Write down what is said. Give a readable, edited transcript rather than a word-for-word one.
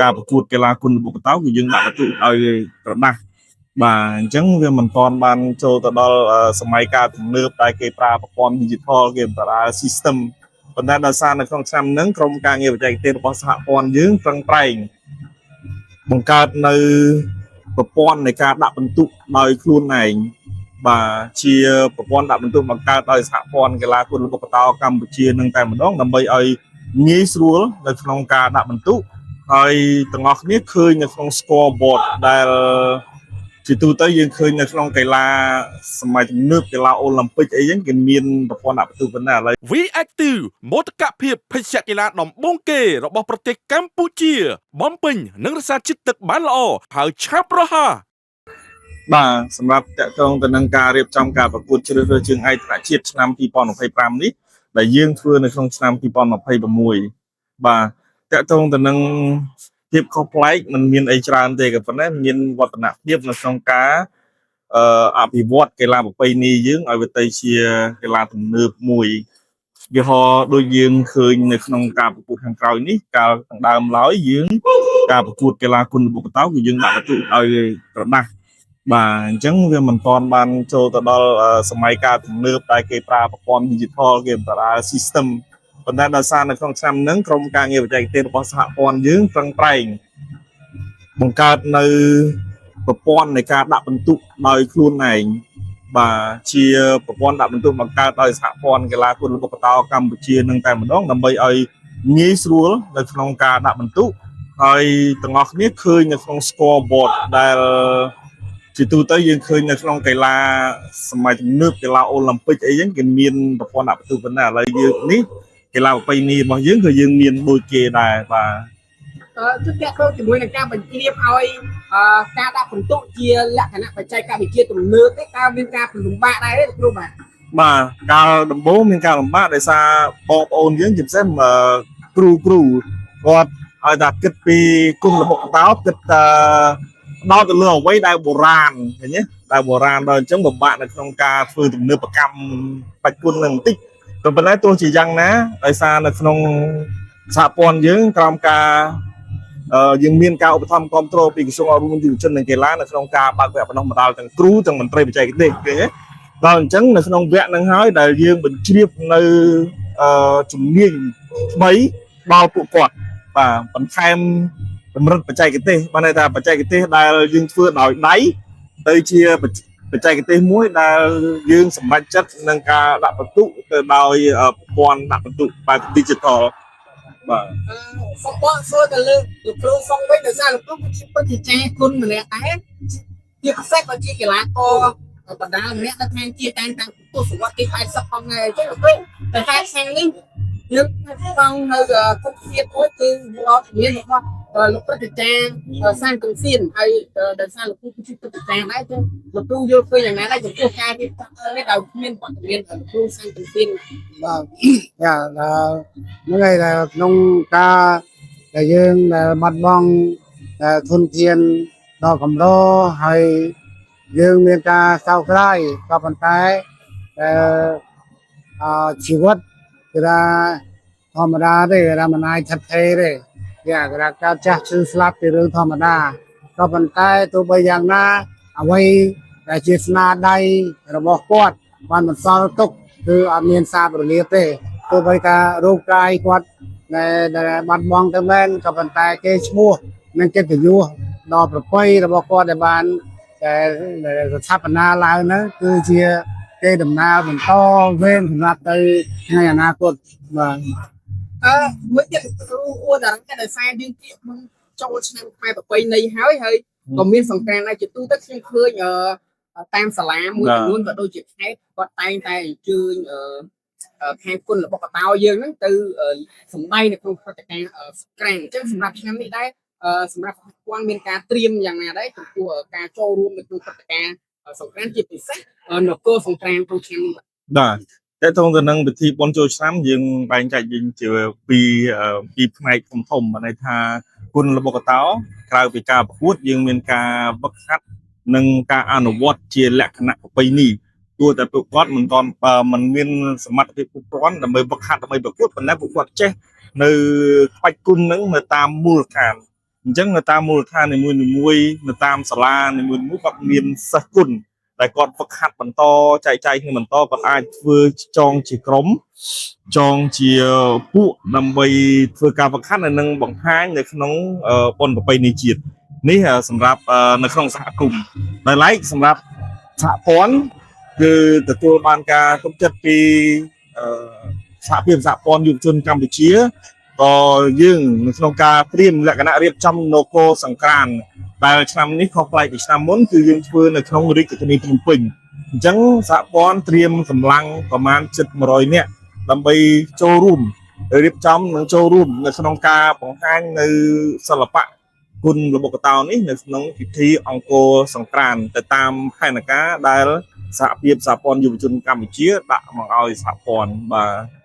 ការប្រកួតកីឡាគុនល្បុក្កតោគឺយើងដាក់ពិន្ទុឲ្យក្រដាសបាទអញ្ចឹងវាមិនទាន់បានចូលទៅដល់សម័យកាលទំនើបដែលគេប្រើប្រព័ន្ធ digital គេប្រើ system ប៉ុន្តែដោយសារនៅក្នុងឆ្នាំហ្នឹងក្រុមការងារបច្ចេកទេសរបស់សហព័ន្ធយើងប្រឹងប្រែងបង្កើតនៅប្រព័ន្ធនៃការដាក់ពិន្ទុដោយខ្លួនឯងបាទជាប្រព័ន្ធដាក់ពិន្ទុបង្កើតដោយសហព័ន្ធកីឡាគុនល្បុក្កតោកម្ពុជានឹងតែម្ដងដើម្បីឲ្យងាយស្រួលនៅក្នុងការដាក់ពិន្ទុហើយទាំងអស់គ្នាឃើញនៅក្នុង scoreboard ដែលជាទូទៅយើងឃើញនៅក្នុងកីឡាសម័យទំនើបកីឡាអូឡ িম্ ពិកអីចឹងគេមានប្រព័ន្ធដាក់ពិន្ទុប៉ុន្តែឥឡូវ V Active មោទកភាពភេសជ្ជៈកីឡាដំបូងគេរបស់ប្រទេសកម្ពុជា បំពេញនិងរក្សាជាតិទឹកបានល្អហើយឆាប់រហ័ស បាទសម្រាប់តកតងទៅនឹងការរៀបចំការប្រកួតជ្រើសរើសជើងឯកថ្នាក់ជាតិឆ្នាំ2025នេះដែលយើងធ្វើនៅក្នុងឆ្នាំ2026បាទតកតងទៅនឹងភាពខុសប្លែកมันមានអីច្រើនទេក៏ប៉ុន្តែមានវឌ្ឍនភាពនៅក្នុងការអភិវឌ្ឍកីឡាប្រពៃណីយើងឲ្យវាទៅជាកីឡាទំនើបមួយយីហោដូចយើងឃើញនៅក្នុងការប្រកួតខាងក្រោយនេះកាលខាងដើមឡើយយើងការប្រកួតកីឡាគុនល្បុក្កតោគឺយើងដាក់ពិន្ទុឲ្យក្រដាស បាទអញ្ចឹងវាមិនទាន់បានចូលទៅដល់សម័យកាលទំនើបដែលគេប្រើប្រព័ន្ធ digital គេប្រើ system ប៉ុន្តែដោយសារនៅក្នុងឆ្នាំហ្នឹងក្រុមការងារបច្ចេកទេសរបស់សហព័ន្ធយើងប្រឹងប្រែងបង្កើតនៅប្រព័ន្ធនៃការដាក់ពិន្ទុដោយខ្លួនឯងបាទជាប្រព័ន្ធដាក់ពិន្ទុបង្កើតដោយសហព័ន្ធកីឡាគុនល្បុក្កតោកម្ពុជានឹងតែម្ដងដើម្បីឲ្យងាយស្រួលនៅក្នុងការដាក់ពិន្ទុហើយទាំងអស់គ្នាឃើញនៅក្នុង scoreboard ដែលជាទូទៅយើងឃើញនៅក្នុងកីឡាសម័យទំនើបកីឡាអូឡ িম্ ពិកអីចឹងគេមានប្រព័ន្ធដាក់ពិន្ទុប៉ុន្តែឥឡូវយើងនេះកីឡាប្រពៃណីរបស់យើងក៏យើងមានដូចគេដែរបាទ គឺតាក់ទងជាមួយនឹងការបញ្ជ្រាបឲ្យការដាក់ពិន្ទុជាលក្ខណៈបច្ចេកវិទ្យាទំនើបទេតើមានការលំបាកដែរទេលោកគ្រូបាទ បាទកាលដំបូងមានការលំបាកដោយសារបងប្អូនយើងជាពិសេសគ្រូគ្រូគាត់ឲ្យតែគិតពីគុណល្បុក្កតោគិតតែដោតទៅលើអ្វីដែលបុរាណឃើញទេដែលបុរាណដល់អញ្ចឹងពិបាកនៅក្នុងការធ្វើទំនើបកម្មបាច់គុណនឹងបន្តិចក៏ប៉ុន្តែទោះជាយ៉ាងណាដោយសារនៅក្នុងសហព័ន្ធយើងក្រោមការយើងមានការឧបត្ថម្ភគ្រប់គ្រងពីក្រសួងអប់រំយុវជននិងកីឡានៅក្នុងការបើកវគ្គបណ្ដុះបណ្ដាលទាំងគ្រូទាំងមន្ត្រីបច្ចេកទេសឃើញទេ ដល់អញ្ចឹងនៅក្នុងវគ្គហ្នឹងហើយដែលយើងបញ្ជ្រាបនៅជំនាញថ្មីដល់ពួកគាត់បាទបន្ថែមកម្រិតបច្ចេកទេសបានន័យថាបច្ចេកទេសដែលយើងធ្វើដោយដៃទៅជាបច្ចេកទេសមួយដែលយើងសម្រេចចិត្តនឹងការដាក់ពិន្ទុទៅដោយប្រព័ន្ធដាក់ពិន្ទុបែប digital បាទ សូមបកសួរទៅលើលោកគ្រូសុងវិញដោយសារលោកគ្រូគឺជាពិតជាចាគុណម្នាក់ដែរជាពិសេសក៏ជាកីឡាករបដាលម្នាក់នៅខាងជាតិតែងតាំងទសវត្សរ៍ទី80ផងដែរអញ្ចឹងលោកគ្រូតែថាខាងនេះយើងចង់នៅគុកជាតិមួយគឺវត្តមានរបស់លោកព្រឹទ្ធាចារ្យសានកុងសៀនហើយដោយសារលោកគ្រូគឺជាព្រឹទ្ធាចារ្យដែរចឹងលោកគ្រូយល់ឃើញយ៉ាងណាដែរចំពោះការរៀបចំនេះដោយគ្មានវត្តមានលោកគ្រូសានកុងសៀន បាទយ៉ាដល់ហ្នឹងហើយដែលក្នុងការដែលយើងដែលបាត់បង់ដែលធនធានដ៏កម្រហើយយើងមានការសោកស្ដាយក៏ប៉ុន្តែដែលជីវិតគឺថាធម្មតាទេគេថាមិនអាចថិតថេរទេយ៉ាគេថាការចាស់ឈឺស្លាប់ជារឿងធម្មតាក៏ប៉ុន្តែទោះបីយ៉ាងណាអ្វីដែលជាស្នាដៃរបស់គាត់បានបន្សល់ទុកគឺអត់មានសាបរលាបទេទោះបីថារូបកាយគាត់ដែលបាត់បង់ទៅមែនក៏ប៉ុន្តែគេឈ្មោះនិងកិត្តិយសដ៏ប្រពៃរបស់គាត់ដែលបានដែលស្ថាបនាឡើងហ្នឹងគឺជាគេដំណើរបន្តវេនសម្រាប់ទៅថ្ងៃអនាគតបាទ មួយទៀតគ្រូអួតអារម្មណ៍ដោយសារយើងគៀកមុនចូលឆ្នាំខ្មែរប្រពៃណីហើយហើយក៏មានសង្ក្រានដែរជាទូទៅខ្ញុំឃើញតាមសាលាមួយចំនួនក៏ដូចជាខេត្តគាត់តែងតែអញ្ជើញខាងគុណរបស់កតោយើងហ្នឹងទៅសម្ដែងនៅក្នុងព្រឹត្តិការណ៍សង្ក្រានអញ្ចឹងសម្រាប់ឆ្នាំនេះដែរសម្រាប់សហព័ន្ធមានការត្រៀមយ៉ាងណាដែរចំពោះការចូលរួមនៅក្នុងព្រឹត្តិការណ៍សង្ក្រានជាពិសេសនគរសង្ក្រានក្នុងឆ្នាំនេះ បាទតើតងទៅនឹងពិធីបុណ្យចូលឆ្នាំយើងបែងចែកយើងជាពីរផ្នែកធំធំបានន័យថាគុណល្បុក្កតោក្រៅពីការប្រកួតយើងមានការវឹកហាត់និងការអនុវត្តជាលក្ខណៈប្រពៃណីទោះតែពួកគាត់មិនទាន់មិនមានសមត្ថភាពគ្រប់គ្រាន់ដើម្បីវឹកហាត់ដើម្បីប្រកួតប៉ុន្តែពួកគាត់ចេះនៅក្បាច់គុណនឹងនៅតាមមូលដ្ឋាន អញ្ចឹងនៅតាមមូលដ្ឋាននីមួយៗនៅតាមសាលានីមួយៗគាត់មានសិស្សគុណដែលគាត់ហ្វឹកហាត់បន្តចែកចាយគ្នាបន្តគាត់អាចធ្វើចងជាក្រុមចងជាពួកដើម្បីធ្វើការហ្វឹកហាត់និងបង្ហាញនៅក្នុងបុណ្យប្រពៃណីជាតិនេះសម្រាប់នៅក្នុងសហគមន៍ដោយឡែកសម្រាប់សហព័ន្ធគឺទទួលបានការទុកចិត្តពីសហភាពសហព័ន្ធយុវជនកម្ពុជាក៏យើងនៅក្នុងការត្រៀមលក្ខណៈរៀបចំនគរសង្ក្រាន្តដែលឆ្នាំនេះខុសប្លែកពីឆ្នាំមុនគឺយើងធ្វើនៅក្នុងរាជធានីភ្នំពេញអញ្ចឹងសហព័ន្ធត្រៀមកម្លាំងប្រមាណជិត100នាក់ដើម្បីចូលរួមរៀបចំនិងចូលរួមនៅក្នុងការបង្ហាញនៅសិល្បៈគុណល្បុក្កតោនេះនៅក្នុងពិធីអង្គរសង្ក្រាន្តទៅតាមផែនការដែលសហភាពសហព័ន្ធយុវជនកម្ពុជាដាក់មកឲ្យសហព័ន្ធបាទ។